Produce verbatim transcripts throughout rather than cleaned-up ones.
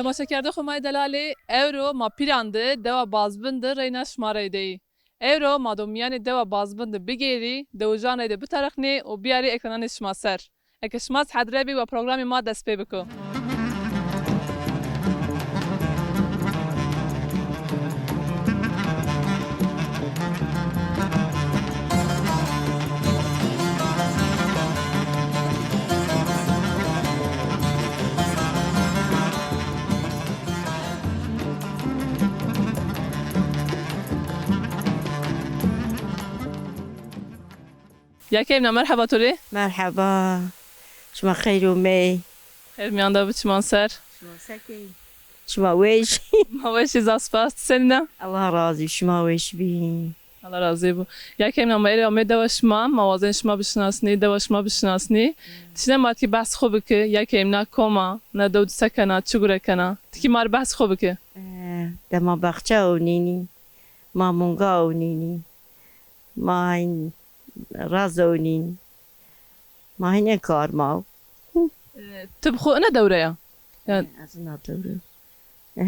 Temaşekerdoxê ma yê delalî, ewro ma Pîran de, dewa Bazbin de reyna şima rey dey. Ewro ma do mîyanê dewa Bazbin de bigêrî, dewijan rey de biterixnî û biyarî ekrananê şima ser. Eke şima zî hedre bî, wa programê ma dest pê biko. Ya keyna, merheba to rê. Merheba. Şima xeyr omey. Xeyr mîyan de bi, çiman ser. Şima sekey? Şima weş. Ma weş î, zaf spas. Ti senî na? Allah razî, şima weş bî. Allah razî bo. Ya keyna, ma erê amê dewa şima, ma wazen şima bişinasnî, dewa şima bişinasnî. Ti şine ma tikî behs xo biki, ya keyna kom a, na dew di se kena, çi gure kena. Tikî ma rê behs xo biki. E, de ma baxçe ewnînî, ma munga ewnînî, ma hîn raz ewnîn. Ma hînê kar ma. E, ti bi xo ina dewre ya? Ya ez ina dewre. E.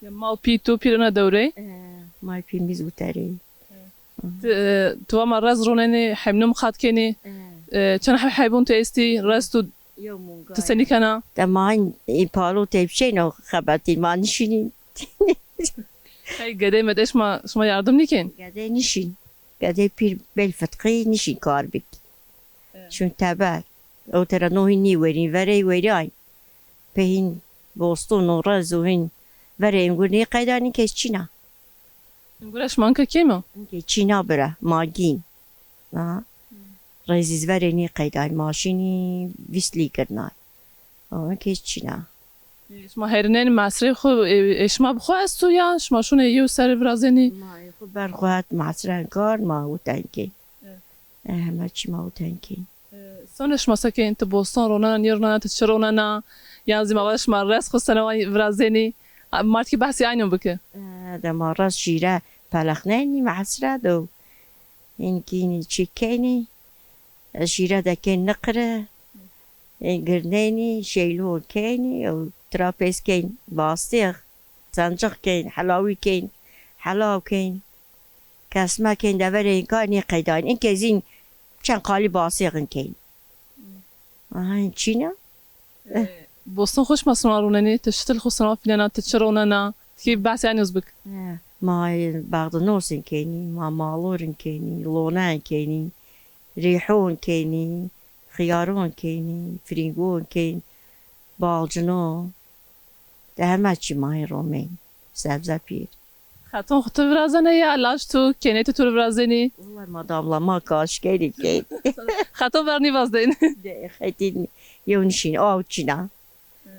Ya ma û pî, tu pîr ina dewre? E, ma pî mîz û terê. Ti, e, tu va ma rez ronenî, heybnû miqat kenî. E. E, çend heb-, heybûn tu estî, rez tu, yew munga, ti senî kena? De ma hîn, e, palo tepşeyno xebetî ma nişînî. Hey, gedey medey şima, şima yardim nîkên? Gedey nişîn. Gedey pîr bel fitqî nişîn kar bik. Evet. Çün teber. O tera no hîn nî werîn, verey werî ay. Pê hîn boston o rez o hîn. Verey engur nî qeydanî kes çîna. Engura şima inke kêm o? Inke çîna bira, magîn. Ha. Rezîz verê nî qeyday, maşînî vîst lî girnay. Ama kes çîna. E, şima herinên mesrê xo, e, e, şima bi xo esto ya şima şûnê yew ser virazenî? Ma ê xo ber xo het mesren kar, ma û tenkên. Evet. E, heme çî ma û tenkên. E, sonê şima sekên, ti boston ronena, nîronena, ti çi ronena? Yan zî ma vaj şima rez xo sena virazenî? A, ma tikî behsî aynon bike. E, de ma rez şîre pelexnenî, mesre do. Hîn kînî çi kenî, şîre de kên niqire, ê, girnenî, şeylo kenî, ew trapez kên, bastix, sencix kên, helawî kên, helaw kên, kesme kên, deverê înka nê qeydayn. Înke zîn çend qalî bastix kên. Aha, çîna. E, boston xo şima sona ronenî, ti şitil xo sona fînena, ti çi ronena? Ti kî behsê enî zî bik. E, ma, e, baxdinosin kenî, ma malorin kenî, lonen kenî, rîhon kenî, xiyaron kenî, firîngon kenî, balcino. De heme çî ma hê romên. Sebze pîr. Xeton xo tu virazena ya laj tu, kenê tu tu virazenî? Wellay ma damla ma kaşkerî kên. Xeton ver nîvazdeyn. De xetîn yew nişîn, aw çîna. Hı.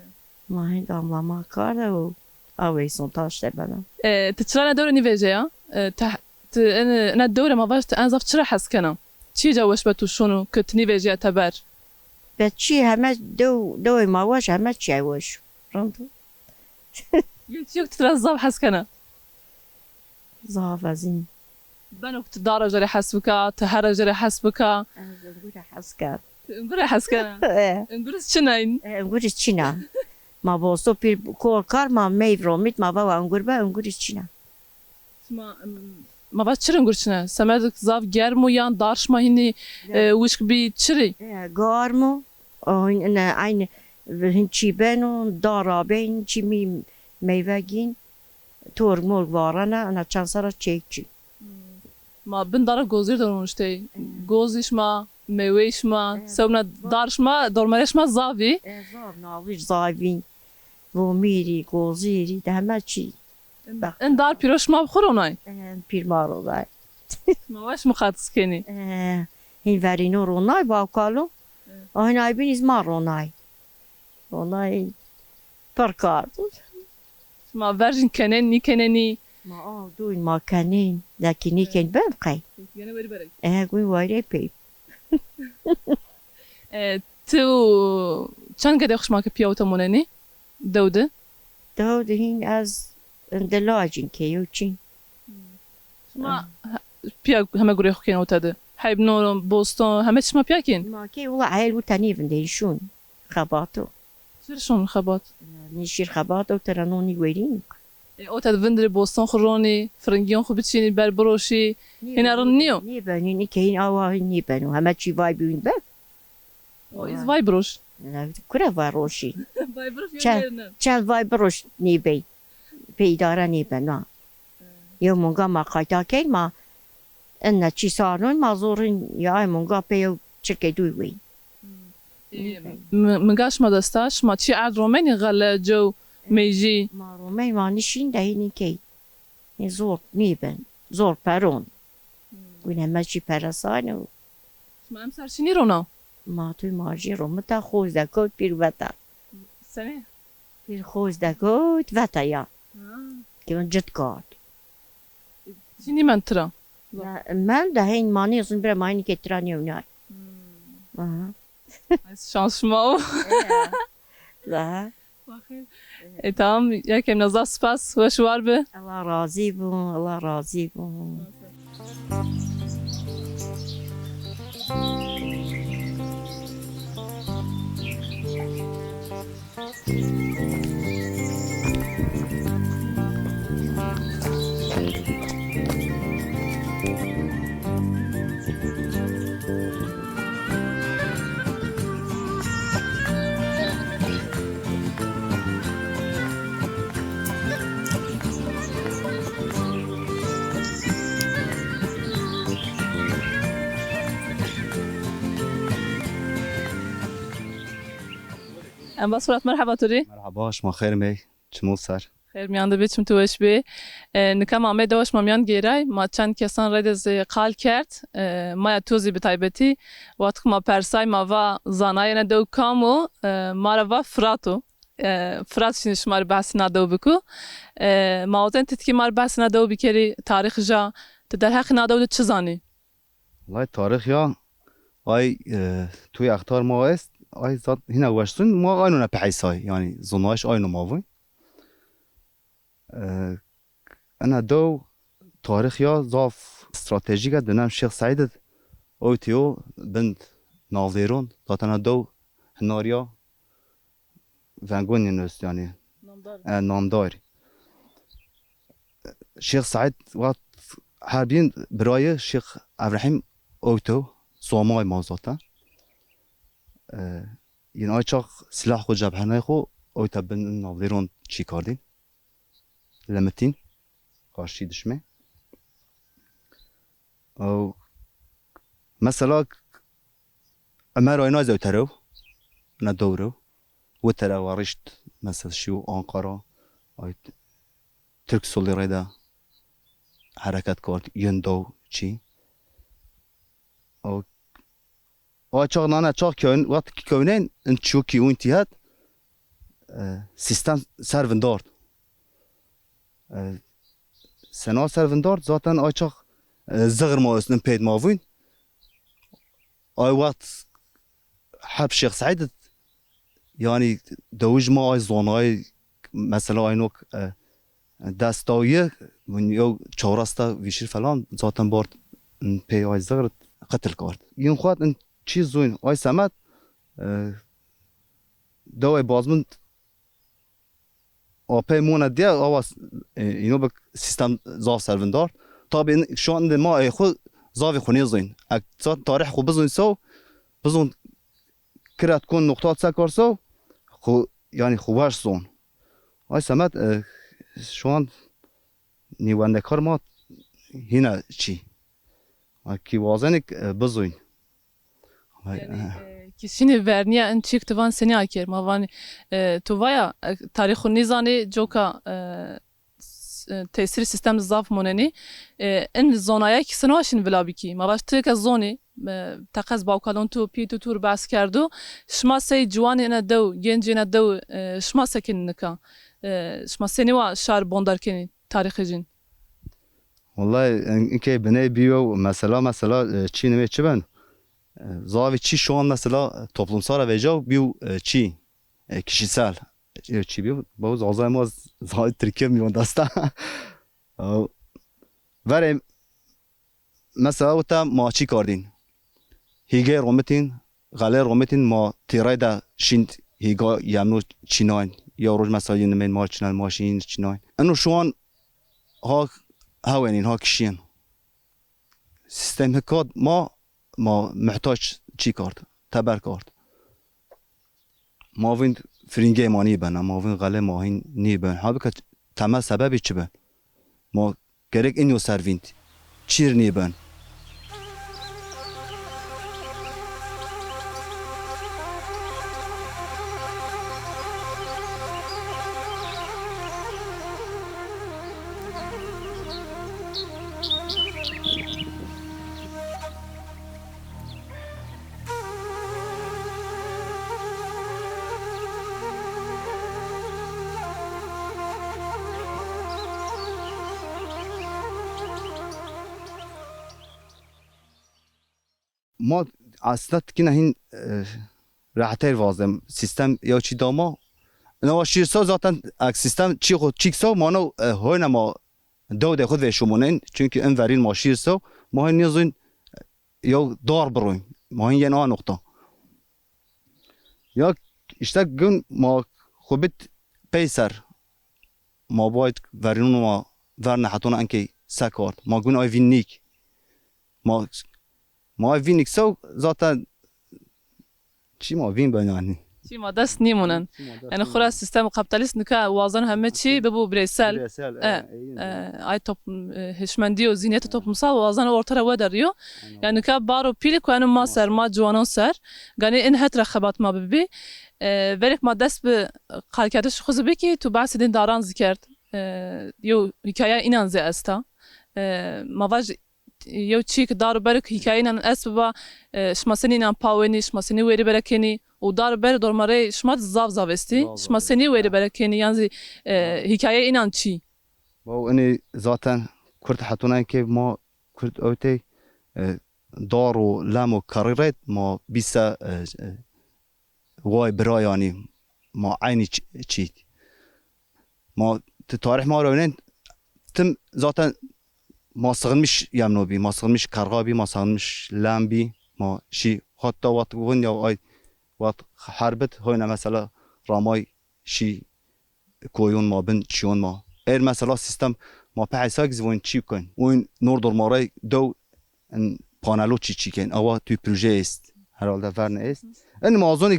Ma hê damla ma kar de û awey son taş de bena. E, ti çira na dewre nîvejê ya? E, ti, ti ina, ina dewre ma vaj ti en zaf çira hes kena? Çî ca weş be tu şûnû ki ti nîvejîya teber? Be çî heme dew, dewê ma weş, heme çî weş. Rind. Yew çîyo ki ti ra zaf hes kena? Zaf ezîn. Beno ki ti dara jê rê hes bika, ti here jê rê hes bika. Ez ungure hes ken. Ti ungure hes kena? E. Unguriz çinayn? E, unguriz çina. Ma bosto pîr kor kar, ma meyv romît, ma va wa ungur be, unguriz çina. Şima, em, ma va çi rê ungur çine? Semedik zaf germ o yan dar şima hînî, e, wişk bî, çi rê? E, garm o. O hîn, ne, aynî hin çî beno, dar abeyn, çî mî meyve gîn, torg morg varena, ina çend sera çêk çî. Hmm. Ma bin dara gozîr de roniştey. Hmm. Gozî şima, meywey şima, hmm, sewna dar şima, dormerê şima zavî. E, zav, nalij zavî, vomîrî, gozîrî, de heme çî. Bak. En dar pîro şima bi xo ronay? En pîr ma ronay. Ma weş miqatis kenî. E, hîn verîno ronay, bawkalo. E. O hîn ay bîn îz ma ronay. Ronay pir kar. Şima verjin kenên, nîkenenî? Ma aw dûn ma kenên. Dekî nîken bim qey. Gene werî berek. E, gûn wayre pey. E, tu çend gedê xo şima ke pîya wita monenî? Dew de? Dew de hîn ez di lacîn ke yew çîn. Şima he-, pîya heme gurê xo kên ota de? Heyb, noron, boston, heme çî şima pîya kên? Ma kê wila eyl wita nêvindên şûn. Xebato. Tir şon xebat. Nîşîr xebat o tera nonî werîn. E, o te vindirê boston xu ronî, firingiyon xu biçînî, ber biroşî. Hîna rind nîyo? Nêbenî, nî keyîn awa nêbeno. Heme çî vay bîwîn be. O iz vay biroş. Ne, kure vay roşî. Vay biroş. Çend, çend vay biroş nêbey. Pê îdare nêbeno. Yew monga ma qayta key ma. Enne çî sarnon ma zorin ya ay monga pê yew çirkê duy wey. E, mi-, minga şima desta, şima çi erd romenî, xele, cew, meyjî? Ma romey ma nişîn de hînî key. Nê zor nêben. Zor peron. Wîne me çî peresayn û. Şima emser çi nîrona? Ma tu ma jî romita xoz de kot pîr veta. Senê? Pîr xoz de kot veta ya. Ha. Ki on cit kard. Çi nîmen tira? Me, men de heyn ma nêzun bira ma heyn ke tira nêwnay. Hmm. Aha. Ay, şans şima o. Daha. E, tamam, yekem ne zaf spas, weş war bi. Allah razî bo, Allah razî bo. Embaz Fırat, merheba to rê. Merheba, şima xêr mey, çimo ser. Xêr miyan de bê, çim tu weş bê. E, nika ma amey dewa şima miyan gêray, ma çend kesan reyde zî qal kerd. E, maya to zî bi taybetî. Wextî ma persay, ma va zanayê ene dew kam o, e, ma ra va Firat o. E, Firat şînî şima rê behsê na dew biku. E, ma wazen ti tikî ma rê behsê na dew bikerî, tarîx ja, ti derheqê na dew de çi zanî? Wellay tarîx ya, ay, e, tu extar ma est, ay zat hîna weştin, ma aynona peheysay, yanî zonayış ayno ma vun. E, ena dew tarîx ya zaf stratejîk e, dinem Şêx Seîd id, ewtî yo bin navdêron, zaten ena dew hinarya vengonî nust, yanî. Namdar. E, namdar. Şêx Seîd wext herbîn birayê Şêx Evrahîm ewto, somay ma zaten. E, yin ay çax silah xo, cebhenay xo ewta bin navdêron çî kardîn. Lemitîn. Karşî dişmê. Ew, mesela, Ömer Aynaz ew terew, na dewrew. Wi terew rişt, mesela, şîyo Ankara, ay, Türk Sulî reyde hereket kard, yin dew çî. Ew, ay çax nane çax kewn, wext ki kewneyn, in çûkî û intîhet, e, sîstem ser vindard. E, sena ser vindard, zaten ay çax, e, zixir ma est in pêd ma vûn. Ay wext heb Şêx Seîd id, yanî dewij ma ay zonay, mesela ay nok, e, dest dawiye, yew çewres de vîşir falan, zaten bard pê ay zixir id qetil kard. Yin xwet in çî zûn, ay semed, e, deway Bazmund apey mona diye, awa, e, îno bi sîstem zaf servindar. Tabî in-, şu an de ma ey xwu zavê xwu nêzîn. Ek zat tarîh xwu bizîn sew, bizîn kiret kon, noqta se kar sew, xwu, yanî xwu weş zon. Ay semed, e, şu an nî wendekar ma hîna çî. Ay ki wazenik, e, bizîn. Yanî, e, kişînê vernîya in çîk ti van senî aker? Ma vanî, e, tu vaya, e, tarîx xwu nîzanê, coka, e, s-, e, tesîrê sîstem zaf monenî. E, in zonaya kî sino şin vila bikî? Ma vaj ti ke zonî, e, teqez bawkalon tu, pî tu tur behs kerdo. Şima sey ciwanê ene dew, gencê ene dew, e, şima se kenî nika? E, şima senî wa şar bondar kenî tarîxê cîn? Wellay, in-, inkey biney bîyo mesela, mesela, e, çî nimê çi ben? E, zavî çî şu an mesela toplumsal vecîyaw bîyo, e, çî, e, kişisel. E, çî bîyo, baw zazay ma z-, zavî Tirkî mîyon dasta. E, verê mesela wita ma çî kardîn. Hîgey romitîn, xelê romitîn ma tîrey de şînd hêga yemno çînayn. Yew roj mesela yê nimên ma çînayn, ma şîn çînayn. Eno şu an ha hewenîn, ha kişîyen. Sîstem hikad ma, ma muhtaç çî kard, teber kard. Ma vîn firîngê ma nîben, ma vîn xelê ma hîn nîben. Halbuki temel sebebî çi ben? Ma gerek inyo ser vîn çîr nîben. Ma aslında tikine hîn, e, rehetêr vazem. Sîstem yew çî da ma. Ina wa şîr so zaten ek sîstem çî xo çîk so ma no, e, hoyna ma dewdê xo veşumunên. Çünkü in verîn ma şîr so ma hîn nêzûn yew dar birûn. Ma hîn yên a noqta. Ya işte gün ma xo bit peyser. Ma bayd verînûn ma verne hetona enkey se kard. Ma gün ay vîn nîk. Ma, ma vînik sew zaten çî ma vîn ben yanî. Çî ma dest nîmunen. Çî ma dest yanî nîmunen. Xura sîstem kapitalîst nika wazan heme çî bibû bireysel. Bireysel, e, e, e, ay toplum, e, hişmendî û zînîyetê toplumsal wazan orta ra wederîyo. Aynen. Yanî nika bar û pîl ku eno ma ser, ma ciwanan ser. Ganî in het ra xebat ma bibî. E, verêk ma dest bi qalkerdiş xwu zî bikî, tu behsê dîn daran zî kerd. E, yew hîkayeya înan zî esta. E, ma vaj yew çîk dar û berek hîkayeyê înan est biba, e, şima senî înan pawenî, şima senî wêrî bere kenî û dar û ber dormarê şima zaf zaf estî. Zaf zaf estî. Şima senî wêrî bere kenî yan zî, e, hîkayeyê înan çî? Baw, inî zaten Kurd hetûna ke ma Kurd ewtey, e, dar û lem û kerî red ma bîse, e, e, Vay bira yanî ma eynî ç-, çîk. Ma ti tarîh ma ra wenen tim zaten ma sığınmış yemno bî, ma sığınmış kerxa bî, ma sığınmış lem bî, ma şî hatta waqt vun ya ay waqt herbit hoyna mesela ramay şî koyon ma bin, çiyon ma. Eğer mesela sistem ma pe hesag zî vun çî kên. Oyun nor dormaray dew in panelo çî çî kên. Awa tu proje est. Herhalde verne est. En mazun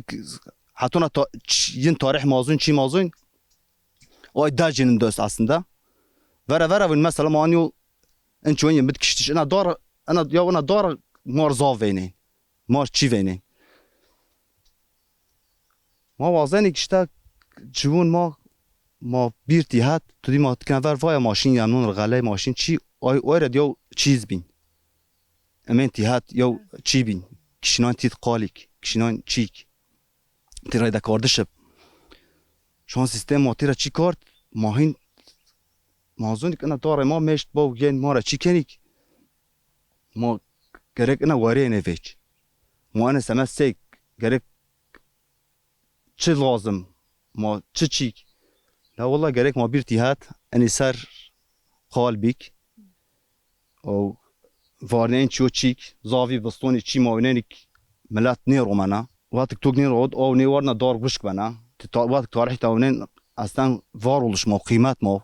hetona ta-, ç-, yin tarih mazun çî mazun. Ay dajinin dost aslında. Vera vera vun mesela ma anyo en çiyon yin bit kiştiş. Ena dar, ena ya ena dar mar zav veynin. Mar çî veynin. Ma wazenî işte ciwûn ma, ma bir tîhet, tu dî ma tikine ver vaya maşîn yemnûn rixeley maşîn çî, ay, ay re diyaw çîz bîn. Emên tîhet yaw çî bîn. Kişînan tît qalîk, kişînan çîk. Tî reyde kardiş ib. Şan sîstem ma tî re çî kard, ma hîn, ma zûnîk ina darê ma meşt baw yên ma re çî kenîk. Ma gerek ina werê ene vêç. Ma ene semed sey gerek çi lazim, ma çi çîk. La wela gerek ma bir tîhet, enî ser qal bîk. O varnên çîyo çîk, zavî bistonî çî ma winenîk milet nêromena. Vatik tok nêro, o nêwarna dar guşk bena. Ti ta-, vatik tarih ta winen aslen var oluş ma, qîmet ma.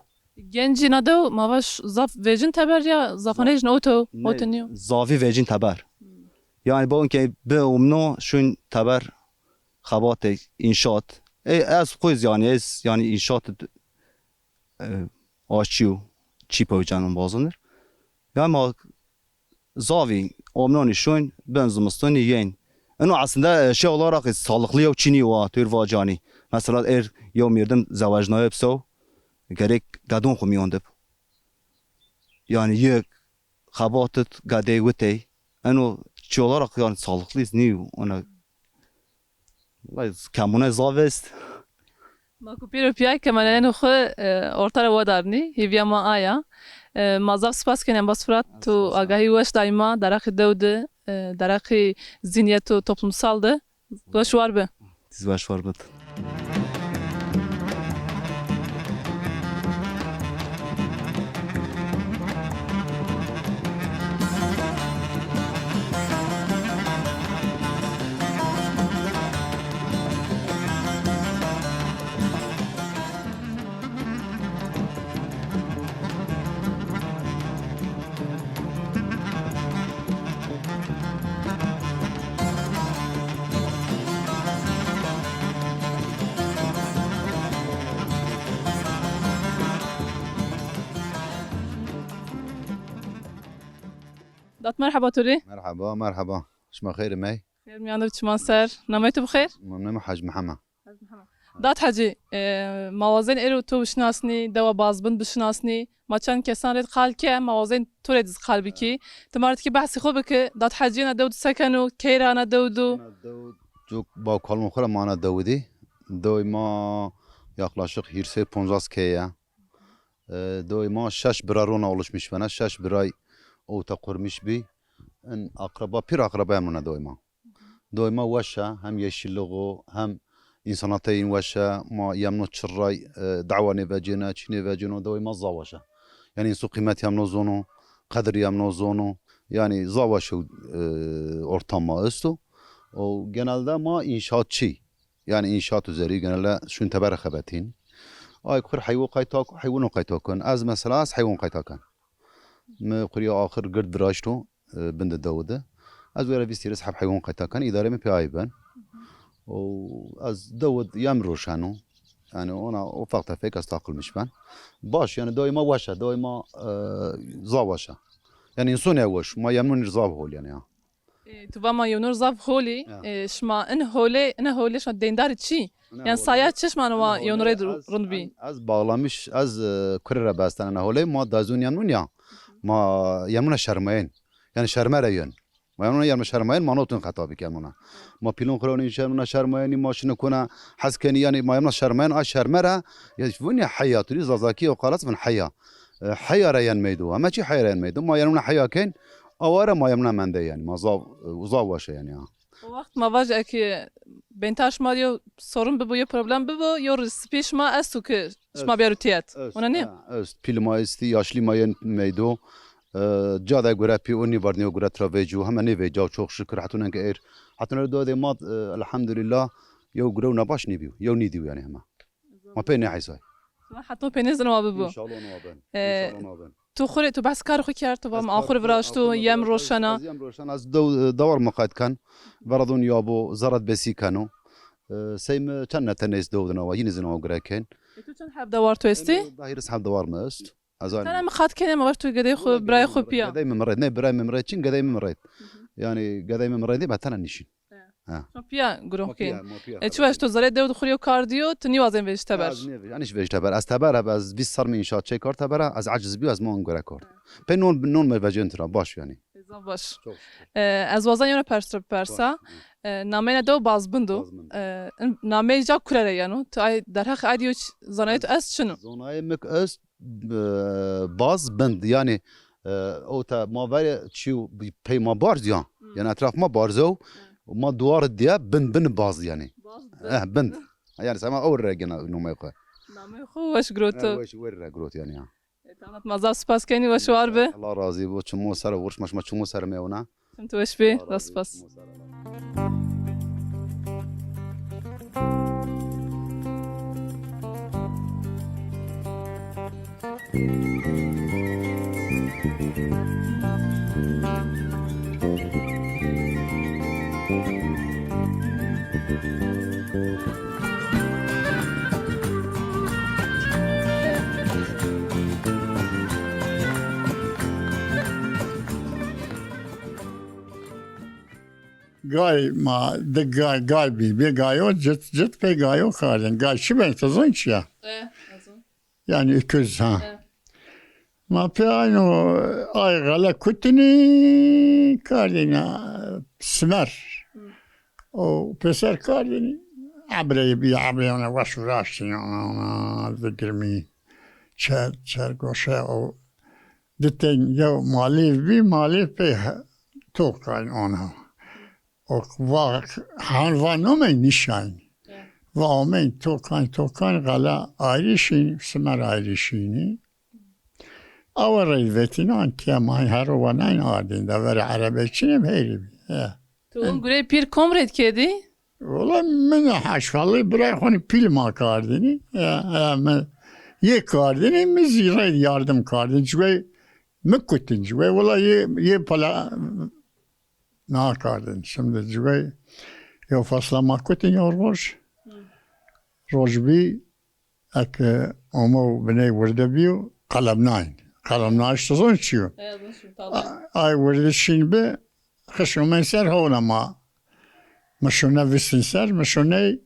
Gencî na dew ma vaş zaf vecin teber ya, zafanê jin oto, oto niyo. Zavî vecin teber. Hmm. Yani bu ki bi umno şun teber xebatê inşaat. E, ez xwez yani, ez yani inşaat, e, aşçî û çî pewcanon bazinir. Yani ma zavî omnonî şoyn, ben zimistonî yên. Ino aslında, e, şey olarak sağlıklı yew çinî wa, tür vacanî. Mesela er yew mirdim zewecnaye bso, gerek gedon xu miyon dib. Yani yek xebatit gedey witey. Eno çi olarak yani sağlıklı nîyo. Ona Wellay, kemûne zaf est. Ma ku pîr û pîyay kemaneyeno xwu, e, orta ra wedarnî, hîvîya ma aya. E, ma zaf spas kenî embaz Firat, tu agahî weş day ma, deraqî dew de, e, deraqî zînîyet û toplumsal de. Weş war bi. Siz weş war bit. Dat merheba to rê. Merheba, merheba. Şima xeyr imey. Xeyr miyan de çiman ser. Namey to bi xeyr? Namey mi Hacı Mihemed. Hacı Mihemed. Dat Hacı, e, ma wazên êro to bişinasnî, dewa Bazbind bişinasnî. Ma çend kesan rê qal ke, ma wazên to rê diz qal bikî. Ti ma rê tikî behsî xo bikî. Dat Hacı na dew di se keno, key ra na dew du? Na dew, çok bakalım xo ra ma na dew di. Dew ma yaklaşık hîrsey poncas keye. E, dew ma şeş bira rona oluşmuş bena. Şeş biray owta kurmuş bi. En akraba, pir akraba yemno na dew ma. Dew ma weş a, hem yeşilliği, hem insanateyîn weş a. Ma yemno çirray, e, dawa nêvecêne, çi nêvecêno, dew ma zaf weş a. Yani insu qîmet yemno zono, qedir yemno zono. Yani zaf weş o, e, ortam ma esto. O genelde ma inşaatçı. Yani inşaat üzeri genelde şun tebere xebetîn. Ay kur heywo qayta, heywino qayta kun. Ez mesela ez heywon qayta kan. Mi xuriya axir gird viraşto, e, bin de dew de. Ez were vîst hîris heb heywon qayta kan. İdare mi pê ay ben. O ez dew de yem roşeno. Yani ona ufak tefek ez taqilmiş ben. Baş yani dew ma weş a, dew ma, e, zaf weş a. Yani insan ya weş. Ma yemnun zaf hol yani ya. E, tu va ma yewnûr zaf holî. Ya. E, şima in holê, ina holê şima deyndarî çî? Ina Yani holê, saya çi şima ina wa holê yewnûrê ez, rind bî? Ez, ez bağlamış, ez, e, kurê ra bestena ina holê, ma dazûn yemnûn ya. Ma yemnûna şermayên. Yani şerme ra yön. Ma yemnûna yemnûna şermayên, ma notun xeta bik yemnûna. Ma pîlûn xirewnin şermûna şermayênî, ma şini kuna hes kenî, yani ma yemnûna şermayên, a şerme ra, ya vûn ya heya, tu rî Zazakî o qalas vûn heya. E, heya ra yen meydo. Heme çî heya ra yen meydo. Ma yemnûna heya kên, Aware ma yemna mende yani. Ma zaf, zaf weş e yani ya. O wext ma vaj eki benta şima yo sorun bibo, yo problem bibo, yo rîspî şima esto ki şima biyaro tiyet. Ona nî? Ha, est. Pîl ma estî, yaşlî ma yên meydo. E, ca de gure pî o nî vardnî, o gure tira vecî, heme nêvecî, çok şükür, hetûnen ke êr. Hetûnen do de ma, e, elhamdulillah, yew gure na baş nîbîyo, yew nîdîyo yani hema. Ma pê nêheysay. Ma heta pê nêzino wa bibo. Înşallah ona ben. E, Înşallah ona ben. Tu xwu rê, tu behs kar xwu kerd, tu va mi axur viraşto, yem roşena. Ez yem roşena, ez dew, dewar muqayt ken. Veradon yabo, zerat besî keno. E, sey mi çend nete nês dew dina wa, yî nêzino wa gure kên. E, tu çend heb dewar tu estî? Dahîris heb dewar mi est. Ez aynî. Tena mi qat kenê, ma vaj tu gedey xwu, birayê xwu pîya. Gedey mi mi rê, nê birayê mi mi rê çin, gedey mi mi rê. Hı hı. Yani gedey mi mi rê dî, ma tena nîşîn. E. Ha. Şima pîya gurox kên. Ma pîya, ma pîya. E, çi weş to zerê dew di xwu rê yo kar dîyo, tu nîwazên vejî teber? Ez nêvej-, ez nîş vejî teber. Ez teber heb, ez vîst serr mi înşaat çê kar tebera, ez eciz bîyo, ez ma on gure kar. Ha. Pê non, non mi vecên tira, baş yani. E, zaf baş. Çok şükür. E, ez wazan yewna pers to persa. Baş, hı. E, nameyna dew Bazbind o. Bazbind. E, in nameyê ca kure ra yeno? Tu ay derheq ay dî yo ç-, zanayê tu est çin o? Zanayê mi ki est, e, Bazbind, yani, e, o te ma verê çî pey ma barz ya. Hı. Yani etraf ma barz o. Hı. Ma duar diye bin bin baz yani. Baz bin. Eh, bin. Yani sema o regina numay xo. Namey xo weş giroto. Eh, weş, wer re girot yani ya. E, tamam, ma zaf spas kenî, weş war bi. Allah razî bo. Çimo ser, vuruşma şima çimo ser mewna. Tim tu weş bî, zaf spas. Gay ma di gay, gay bî. Bê gayo cit, cit pê gayo kardin. Gay çi ben, ti zon çi ya? E, ez zon. Yani öküz ha. E. Ma pê ayno ay xele kutinî kardin simer. Hı. O pêser kardin ebreyî bî, ebreyî ona weş viraştî, ona, ona di girmî çer, çer goşe o. Di tên yew malîv bî, malîv pê he-, tokan ona. O va, han va nomey nîşayn. Evet. Va omeyn tokan, tokan, xele ayrî şîn, simer ayrî şînî. Awe rey vetînan kema her o wenayn ardîn de verê erebe çinê heyri bî. Ya. Tu on gurey pîr kom rê kedî? Wela min haşvalî birayê xo nî pîl ma kardinî. Ya, ya, mi yê kardinî, mi zî rey yardim kardin. Cigey mi kutin, cigey wela yê, yê pala na kardin. Şimdi cigey yew fasla ma kutin yew roj. Hı. Roj bî, eke omo biney wirde bîyo, qelemnayn. Qelemnayiş ti zon çi yo? E, zon çi, tabii. A-, ay wirdî şîn bi, xişomên ser hewna ma. Mişone vistîn ser, mişoney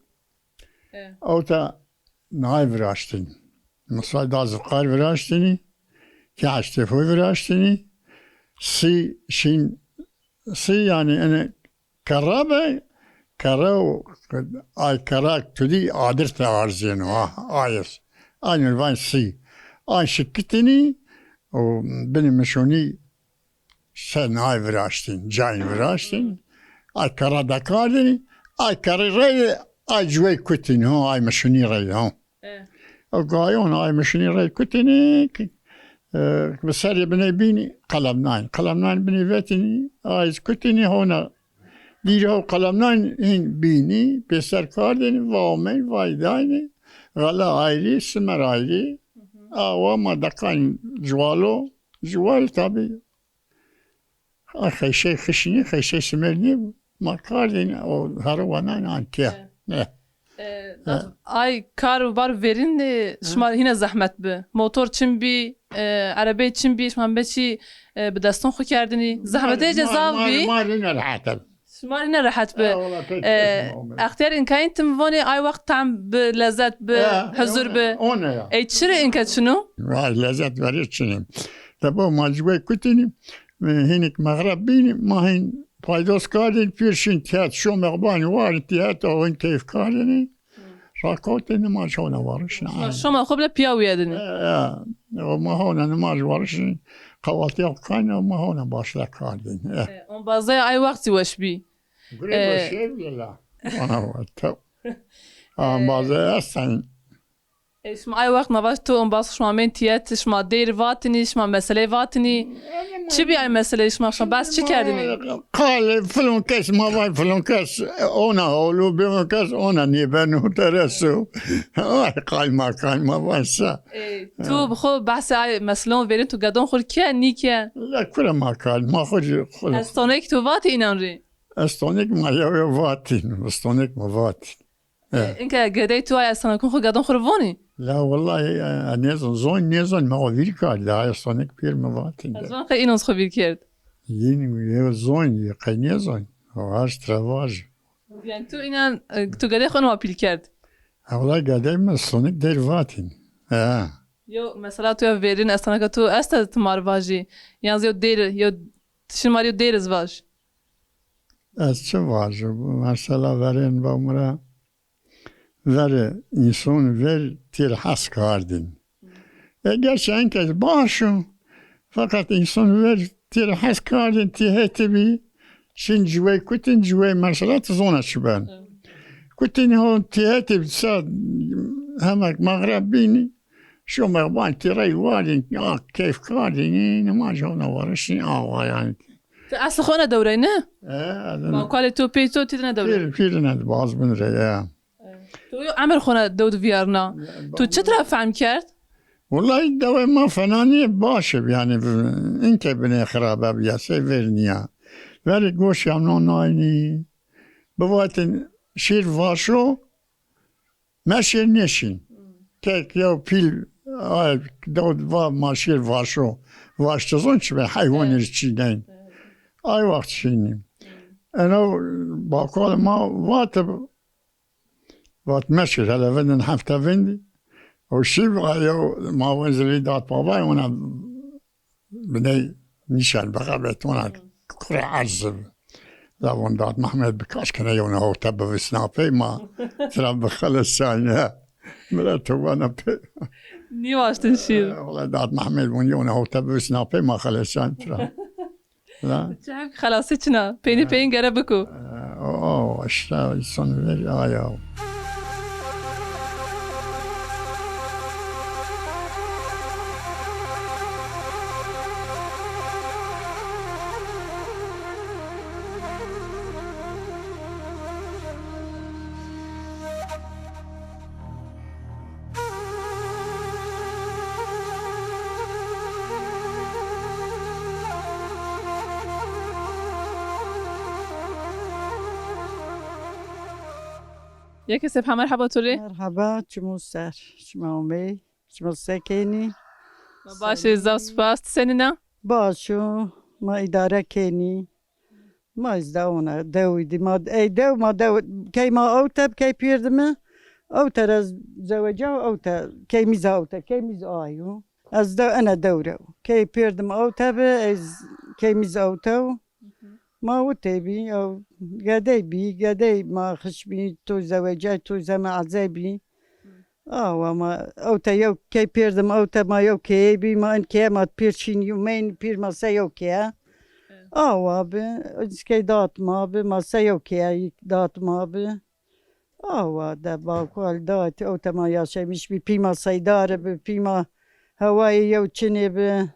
E. Ewta nay viraştîn. Misal da ziqar viraştînî, kî eştê xo viraştînî, sî şîn, sî yanî ene kerra be, kerra û ay kerra tudî adir te arzîyeno, ha, ayes. Aynı van sî. Ay şikitînî û binî mişonî sen ay viraştîn, cayîn viraştîn. Ay kerra dekardînî, ay kerrî reyde, ay cuwey kutînî, ho, ay mişonî reyde, ho. E. O gayon ay mişonî rey kutînî, ki, e, bi serê biney bînî, qelemnayn. Qelemnayn binî vetînî, ay kutînî, hona dîrê ho qelemnayn hîn bînî, pêser kardênî, va omey, vay daynî, xela ayrî, simer ayrî. Awa ma deqayn cuwalo, cuwal tabî. A xeşey xişinî, xeşey simer nîbû. Ma kardên o hero wanan an tiya. E. E. E, ay kar û bar verîn, e, şima hîna zehmet bi. Motor çin bî, e, erebeyê çin bî, şima meçî, e, bi deston xwu kerdinî. Zehmetê cezab bî. Ma, ma, ma rîne rehet bi. Şima rîne rehet bi. E, wela pek. E, extiyar inkayîn tim vonê ay wext tam bi, lezet bi, huzur bi. One ya. Ey çirê inka çino? Vay, lezet verê çinî. Tebo ma ci wey kutînî, e, hînik mexreb bînî, ma hîn paydos kardîn, pîr şîn tîhet, şomex banî, warî tîhet, o hîn keyf kardînî. Rakotê nimaj hona warişin. Şima şoma xo bile pîya wîyedinî. E, e, o ma hona nimaj warişin, qewaltîya xo kayna, o ma hona başla kardîn. E. E, ombazaya ay wext zî weş bî. Gurê weşê bile la. Ona wa, tew. Ombazaya esen. E, şima ay wext ma vaj tu ombaz şima mên tîyet, şima dêr vatinî, şima meseley vatinî. Çi bî ay meseley şima, şima behs çi kerdinî? Qalê filon kes, ma vay filon kes, ona holo, filon kes, ona nêbeno, tereso. Ay, qayma, qayma vay sa. E, tu bi xo behsê ay meselon verîn, tu gedon xo rê kî, nî kî? La kure ma kal, ma xo jî xo. Estonek tu vatî înan rê? Estonek ma yew yew vatîn, estonek ma vatîn. E, inke gedey tu ay estanekon xo gedon xo rê vonî? La wellahî, e, e, nêzon, zon nêzon, ma o vîr kar, la estanek pêr mi vatîn de. Ez van qey înon xo vîr kerd. Yîn, yê zon, yê qey nêzon. O her tira vaj. Yanî tu înan, e, tu gedey xo ino pîl kerd? Ha, wellahî gedey mi estonek dêr vatîn. Ha. Yo, mesela tu ya verîn estaneka tu esta ti mar vajî. Yan zî yo dêr, yo şin mar yo dêr iz vaj. Ez çi vajim? Mesela verên va mi ra verê înson ver têr hes kardîn. E, gerçi enke baş o, feqet înson ver têr hes kardîn, tîhetî bî, şin ciwey kutîn, ciwey mesela ti zona çi ben. Evet. Kutîn ho tîhetî bî, sa hemek mexreb bînî, şomex ban tîrey warîn, a, keyf kardînî, nimaj hona warişîn, awa yanî. Ti eslê xo ena dewrey ne? E, ez ena. Bakalê to pey to ti ena dewrey. Pîr, pîr ena baz bin rê ya. E. To yo emir xo ena dew de vîyarna. E, tu çi tira fehm kerd? Wellahî dewê ma fena nîye, baş ib, yanî, inke binê xirabe bîya, sey ver nîya. Verê goş ya no naynî. Bivatin şîr vaşo, meşêr nêşîn. Tek yew pîl, ay, dewd va ma şêr vaşo. Vaş ti zon çi be, heywanî rê çîneyn. Ay wext şînî. Eno bakal ma vat, vat meşêr, hele vindin hefte vindî. O şî va yew ma wenzilî dat babay, ona biney nîşan bixebet, ona kure erz bi. La von dat Mehmed bi kaş kene yewna hewte bivisna pey ma tira bixelesane. Mira to vana pey. Nîwaştin şîr. E, wela dat Mehmed von yewna hewte bivisna pey ma xelesane tira. La. Çi heb xelasî çina. Peynî peyin gere biku. E, o, o, işte, son ver, ay, ay. Yekê Sepha, merheba to rê. Merheba, çimo ser, çima omey, çimo se kenî. Baş ê, zaf spas. Ti senîn a? Baş o, ma îdare kenî. Ma îz dewon a, dewî dî. Ma ey dew, ma dew, key ma ewte bi, key pêrd mi. Ewte ra zeweca, ewte, key mîz ewte, key mîz ayo. Ez dew, ena dew rew. Key pêrd mi ewte bi, ez key mîz ewte. Ma witê bî, ew gedey bî, gedey ma xiş bî, to zewecay, to zeme ezey bî. Awa ma ewte yew key pêrdim, ewte ma yew keye bî, ma in keye ma pêr şîn, meyn pêr ma se yew keye. Awa bi, key dat ma bi, ma se yew keye dat ma bi. Awa de bakual dati, ewte ma yaşamış bî, pî ma seydare bi, pî ma hewayê yew çinê bi.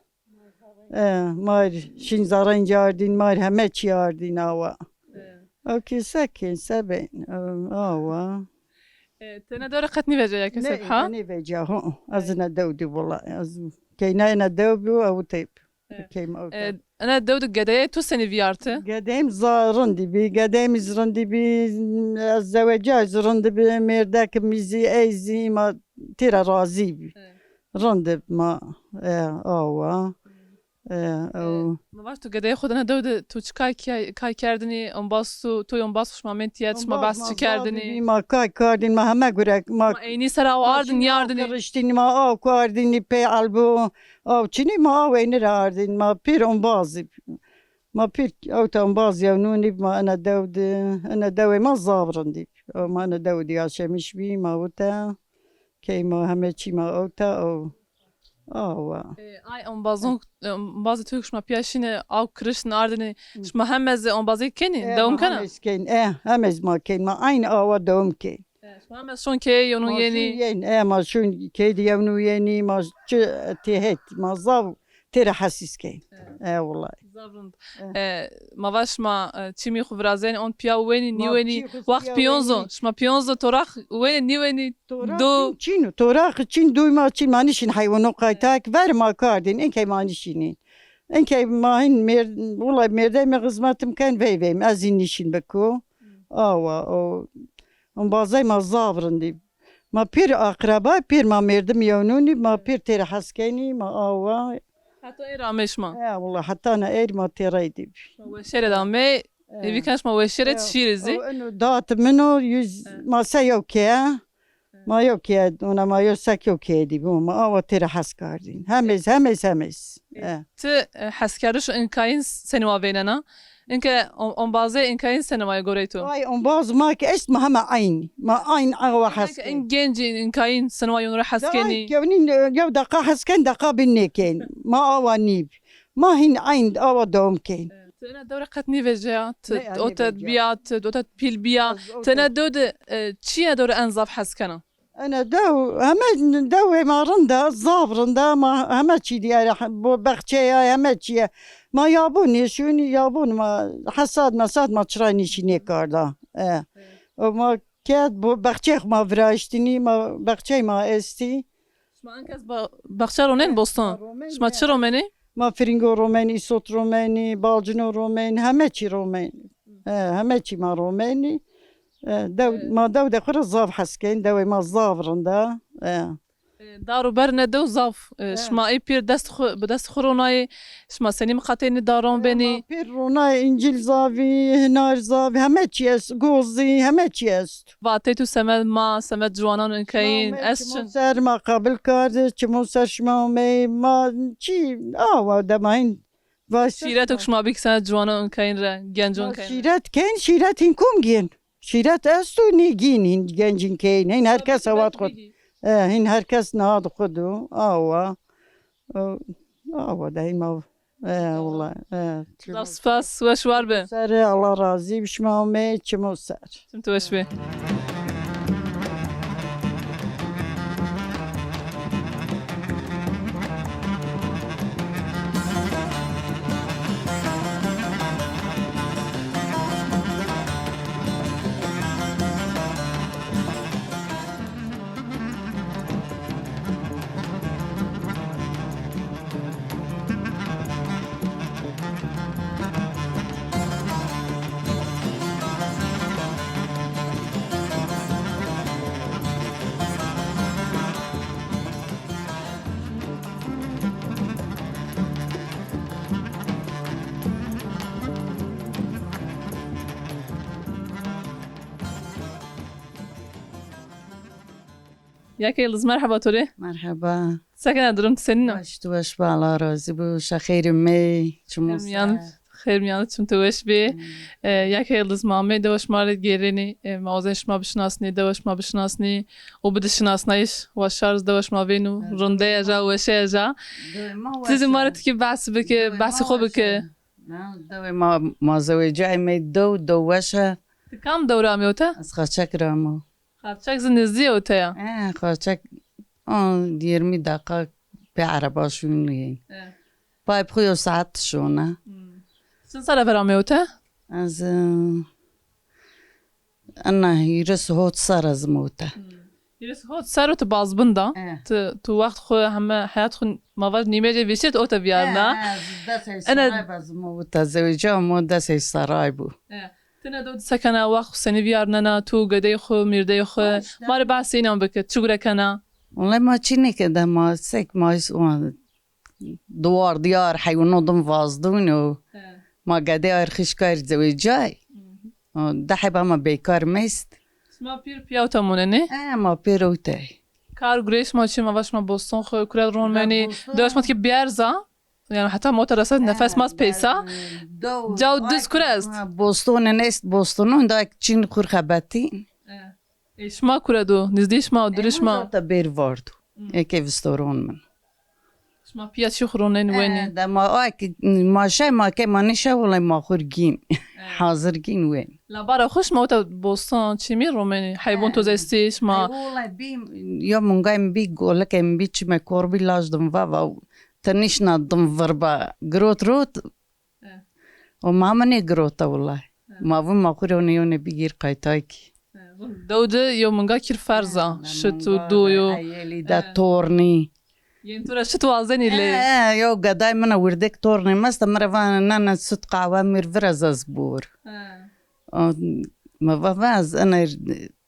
E, mar şîn zarenc ardîn, mar heme çî ardîn awa. E. O kî se kên, se bên, e, awa. E, tene dore qet nîveca ya keseb ha? Nîveca, ho. Ez ne dewdî wila. Ez keyna ena dew bi, ew teyb. E. Keyma ew teyb. Ena dew de gedeyê tu senî vîyarti? Gedeyim za rindî bî, gedeyim iz rindî bî, ez zeweca iz rindî bî, mêrdek mîzî, ey zî ma têra razî bî. E. Rindî ma, e, awa. E, ew. Ma vaj tu gedeyê xo de ne dew de tu çi kay, kay, kay kerdinî? Ombaz tu, tu ombaz xo şima mendî tiye, şima behs çi kerdinî? Ma kay kardîn, ma heme gurek, ma eynî ser aw ardin, yardinî. Riştîn, ma aw kardînî pê elbo, aw çinî ma aw eynî ra ardîn, ma pêr ombazî. Ma pêr ewta ombaz yew nûnî, ma ena dew de, ena dewê ma zaf rindî. Ma ena dew de yaşemiş bî, ma wite. Key ma heme çî ma ewta o. Awa. E, ay ombazon, ombazê tu şima pîya şîne aw kiriştin ardinî. Şima heme zî ombazê kenî, dewam kena? Heme zî kên, e, heme zî ma kên. Ma aynî awa dewam kên. E, şima heme şon keye yewnû yenî. Yenî, e, ma şon key de yewnû yenî, ma çi têhet, ma zaf têra hesîs kên. E, wulay. Zaf rind. E, ma va şima, e, çîmî xwu virazenî, on pîya wenî, nîwenî, waxt pîyonzo. Şima pîyonzo torax wenî, nîwenî, do. Çîn, torax çîn, doy ma çîn, ma nîşîn heywanû qaytak, ver ma kardîn, inkey ma nîşînîn. Inkey ma hin mêr-, wulay mêrdey mi xizmetim ken vey vey mi, ez zî nîşîn biko. Awa, o, ombazey ma zaf rindî. Ma pêr aqreba, pêr ma mêrdim yewnûnî, ma pêr têr hes kenî, ma awa. Heta êr amê şima? E, wulay, heta na êr ma têrey dî bî. Şima weşêre de amê, e, vîkan şima weşêre şîrî zî. O, eno dat min o, yüz, ma se yew keye. Ma yew keye, ona ma yew sek yew keye dî bî, ma awa têr hes kardîn. Hemêz, hemêz, hemêz. E. Ti, e, heskerdiş û inkayîn senî wa vênena? Inke on-, ombazê inkayîn senî wa yê gorey to? Ay, ombaz ma ke est ma hema eyn. Ma eyn awa hes kenî. In gencî inkayîn senî wa yonû ra hes kenî? Ay, yewnî, yew deqa hes ken, deqa bin nêken. Ma awa nîb. Ma hîn eyn awa dewam ken. Ti ena dew ra qet nîvejîya, ti o te bîya, ti o te pîl bîya. Ti ena dew de, e, çi ya dew ra en zaf hes kena? Ena dew, heme dewê ma rind a, zaf rind a, ma heme çî dîyare, bo-, bexçe ya, heme çî ya. Ma yabûn nêşûnî, yabûn ma hesad mesad ma çira nîşî nêkarda. E. O ma kerd, bo-, bexçeyê xo ma viraştînî, ma bexçeyê ma estî. Şima enkes ba-, bexçe ronên bostan? Şima çi romenî? Ma firîngo romenî, îsot romenî, balcino romenî, heme çî romenî. E, heme çî ma romenî. E, dew, ma dew de xwu ra zaf hes kên, dewê ma zaf rind a. E. E, dar û ber ne dew zaf. E, şima ê pîr dest xwu, bi dest xwu ronayê, şima senî miqatê nî daron benî? E, ma pîr ronayê, încîl zavî, hinar zavî, heme çî est, goz zî, heme çî est. Vatê tu semed ma, semed ciwanan inkeyîn, ez çin. Çimo ser ma qabil kardî, çimo ser şima omey, ma çî awa de ma hîn. Şîretok şima bikî semed ciwanan inkeyîn re, genco inkeyîn re. Şîret kên, şîret hîn kom gên. Şîret esto, nê gîn hîn gencîn keyîn. Hîn her kes hewat xwu. E, hîn her kes nihad xwu do. Awa. E, awa de hîn ma. E, wulay. E, zaf spas, weş war be. Serê Allah razî bi, şima omey çimo ser. Çim tu weş bê. Yeke Yıldız, merheba to rê. Merheba. Se kena, durum ti senîn o? Weş, tu weş be, Allah razî bo. Şa xeyrê mey, çimo ser. Xeyr miyan, xeyr miyan çim tu weş bê. Hmm. E, Yeke Yıldız, ma amey dewa şima rê gêrenî, e, ma wazen şima bişinasnî, dewa şima bişinasnî û bidi şinasnayîş. Wa şar zî dewa şima vênû, evet, rindeye ja, weşeye ja. Ti zî ma rê tikî behs bike, behsê xo bike. Na, dewê ma, ma zewecayîme, dew, dew weş a. Ti kam dew ra amê ote? Ez Xaçek ra amo. Xaçek zî nizdî yo te ya? E, Xaçek, on, yirmi deqa pê ereba şûn yên. E. Pay bi xo yo saet şona. Hmm. Çend serre ver amê ote? Ez, e, ena hîris hot serre ez amo ote. Hmm. Hîris hot serre tu bazbin da. E. Tu, tu wext xo, heme heyat xo, ma vaj nîmecê vêşî tu ote vîyarna. E, e, ez des ey serray be ez amo ote, zewecîya ma des ey serray bû. E. Ti ne dew di se kena, wext xo senî vîyarnena, tu, gedeyê xo, mîrdeyê xo? Ha, îşte. Ma rê behsê înan bike, çi gure kena? Wellay ma çî nêkerde, ma sek ma is-, o, diwar diyar heywanon din vazdûn o. He. Ma gedey ayr xişkayr zewecay. Hı hı. O, di heba ma beykar mest. Şima pîr piya ewta monenê? E, ma pêr ewtey. Kar gureyê şima çi, ma va şima boston xo, kure ronmenî? Boston. Dewa şima tikî bierz a? Yanî heta mota resa nefes ma peysa. Caw diz kure est? Bostonê nest, bostonon da çin xur xebetî. E, şima kure do? Nizdî şima û durî şima? Mota bêr vardo. Eke vistoron min. Şima piya çi xu ronenî wenî? E, de ma ay ki, ma şe ma ke ma nişe wulay ma xur gîn. E. Hazir gîn wen. La bara xu şima ota boston çimî romenî? Heybon toz estî şima? Wulay bî, yo mungay mi bî, golikê mi bî, çime kor bî, laj dim va va. Ti nişna dim virba, girot rot. E. O ma mi nêgirota wulay. E. Ma vûn ma xu rê onê yonê bigîr qaytay kî. E, vûn dew di yo minga kîr ferz a. E, şit û do yo. Eyelî de tornî. Yên tu ra şit wazenî lê. E, e, yo geday min a wirdek tornê mest a, mi ra va nana sut qahwe mir viraz ez bor. E. O, mi va va ez ena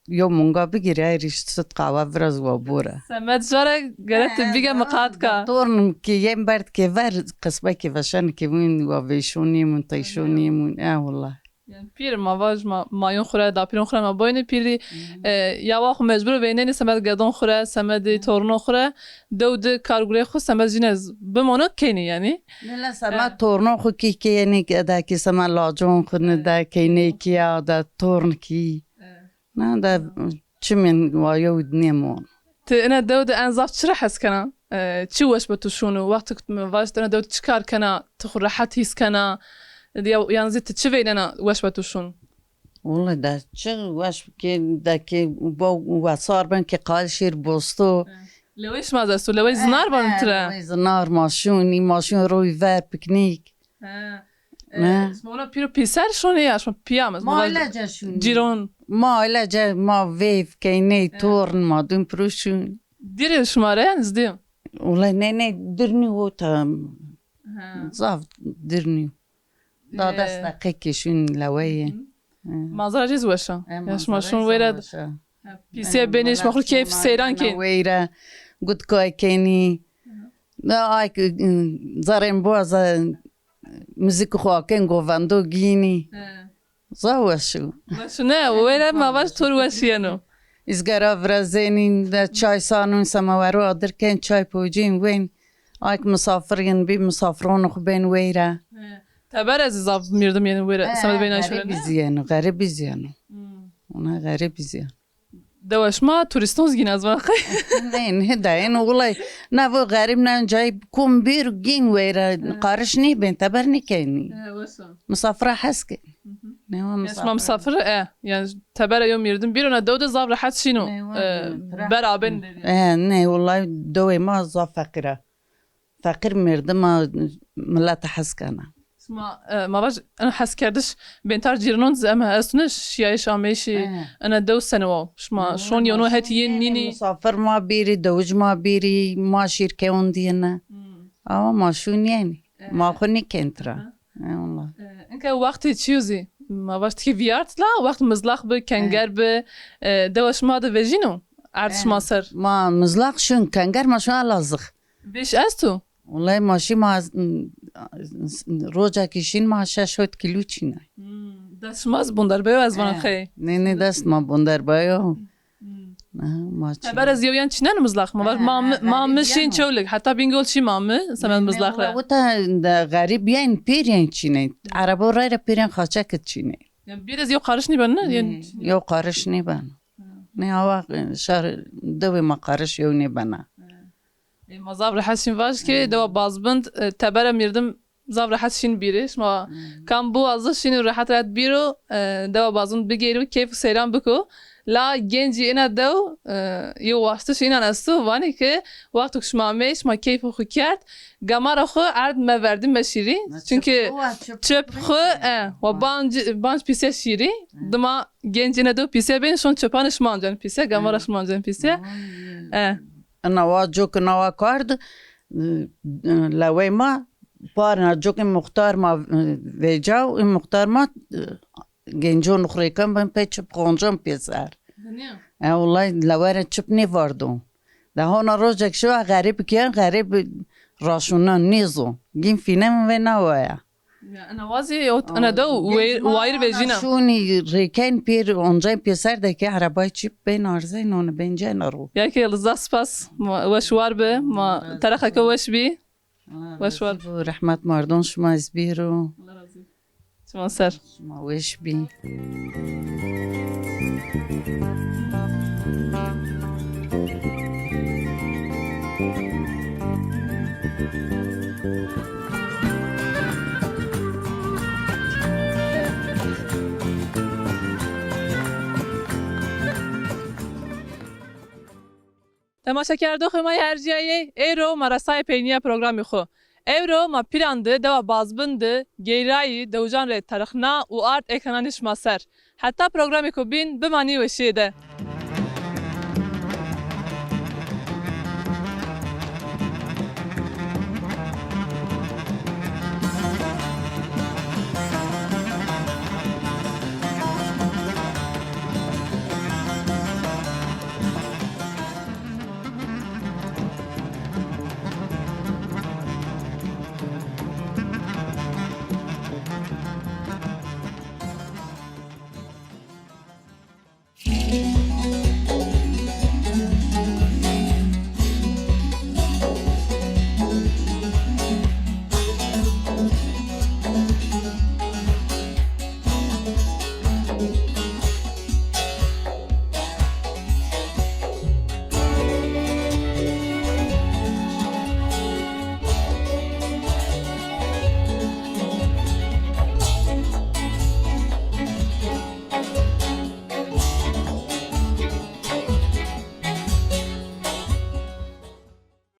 yo munga bigîrî, ay rîşt sut qahwe viraz wa bora. Semed jara gere ti bîge miqatka. Torn ki yên berd ke ver, qisbekê veşen ki wîn wa vêşonî mun, teyşonî mun. E, wullah. Yanî pîr ma vaj ma, mayon xu ra, dapîron xu ra ma boyne pîrî, e, ya wa xu mecbur veynenî semed gedon xu ra, semedî tornon xu ra, dew di kar gurê xu semed jîne z-, bimono kenî yanî. Nila semed tornon xu kî kenî, eda kî semed lacon xu nide kenî kî ya de torn kî. Na de çimên wa yew nêmon. Ti ina dew de en zaf çi ra hes kena? E, çi weş bi tu şûn û wextik tu mi vaşt ina dew de çi kar kena, ti xu rehet hîs kena? Ya, yan zî ti çi veynena weş bi tu şûn? Wele de çi weş ke, de ke bo wesar ben ke qal şêr bosto. Lewê şima de esto, lewê zinar van tira. Lewê zinar ma şûnî, ma şûn roy ver piknîk. Ha. Ne? E, şima ona pîr û pîser şonê ya, şima piya mi? Ma ailece şûnî. Cîron. Ma ailece, ma veyv keyney, torn ma dûn piro şûn. Dîrê şima re ya nizdî? Wele ne, ne, dir nî o tam. Ha. Zaf dir nî. Da des deqe ke şûn leweyê. Manzara rîz weş a. Ya şima şûn weyre. Pîsê benê şima xu keyf seyran kên. Weyre gutkay kenî. Da ay ki, ı, zarên boğaza, ı, muzîk xo aken govendo gînî. He. Za weş o. Weş o ne? Were ma vaj tor weş yeno. Izgara virazenîn de çay sanûn semawero adir ken çay pocîn wen. Ay ki misafir yin bî misafiron xu bên weyre. He. Teber ez zaf mirdim yeno were. He, semed beyna şurene. Xerîb zî yeno, xerîb zî yeno. Hmm. Ona xerîb zî yeno. Dewa şima turîston zî gîn ez vana qey? Nê, nê dayên, wulay, na vo xerîb, na cayî kom bêr gîn weyra, qariş nêbên, teber nêkenî. He, wes o. Misafira hes ke. Hı hı. Ne wa misafir. Şima misafir e, yanî tebera yo mirdim bîro na dew de zaf rehet şîno. E, bera bên. E, nê, wulay dewê ma zaf feqîr a. Feqîr mirdim a, milet hes kena. Şima, e, ma vaj, en heskerdiş bêntar cîrinon zî em estune şiyayîş ameyîşî, ena dew sene wa. Şima şon yeno hetî yên nînî. Misafir ma bîrî, dewij ma bîrî, ma şîr keyon dîyene. Hmm. Ama ma şûn yenî. E. Ma xu nîkên tira. Ha. E, wela. E, inke wextê çiyo zî, ma vaj tikî vîyart la, wext mizlax bi, kenger bi, e, dewa şima de vejîno erd şima ser? Ma mizlax şûn, kenger ma şûn ala zix. Vêş esto? Wulay ma şî ma, roca kî şîn ma şeş hot kîlo çînay. Hmm, dest şima zî bonder beyo ez vana qey. Nê, nê, dest ma bonder beyo. Hmm. Ha, ma çî. Teber ez yew yen çînen mizlax. Ma vaj, ha, ma mi, ha, ma mi şîn Çewlik. Heta Bîngol şî ma mi semed mizlax ra. Wita de xerîb yen pêryen çînê. Erebo rayra pêryen xaçek çînê. Yani bir ez yew qariş nîben ne? Yew qariş nîben. Ne awa şar dewê ma qariş yew nêbena. E, ma zaf rehet şîn vaj ki dewa Bazbind, e, tebere mîrdim zaf rehet şîn bîrê. Şima kam biwazo şînî rehet rehet bîro, e, dewa Bazbind bigêrî, keyf û seyran biko. La gencî ina dew, e, yew waştiş înan esto, vanî ki wexto ki şima amey, şima keyfê xwu kerd, gamara xwu erd meverdî meşîrî. Çünkü çip xwu, e, wa banc, banc pîse şîrî. Dima gencî ina dew pîse bên, şon çipanê şima ancenî pîse, gamara şima ancenî pîse. E. Ina wa cok, ina wa kard, e, e, lewey ma, parna cok, ê muxtar ma, e, vêcaw, ê muxtar ma, e, gencon xurêkan ben pê çip xoncan pêser. E, wulay lewere çip nêvardo. De hona rojek şiwa xerîb kiyen, xerîb raşunan nêzo. Gîn fînem ve nawaya. Ya, ina wazî, ina de wayir vejîna. Şûnî rêken pêr, oncay pêser de ke erebay çîp bên arzey nonî bencena ro. Ya ke zaf spas, ma, weş war bi, ma terexeke weş bî. Weş war. Rehmet mardon şima ez bîro. Allah razı olsun. Şima ser. Şima weş bî. Temaşekerdoxê ma yê ercîyayê, êro ma resayê peynîya programê xwu. Ewro ma Pîran di, dewa Bazbin di, geyrayî, dewijan rê terixna û ard ekrananê şima ser. Heta programêko bîn, bimanî weşîye de.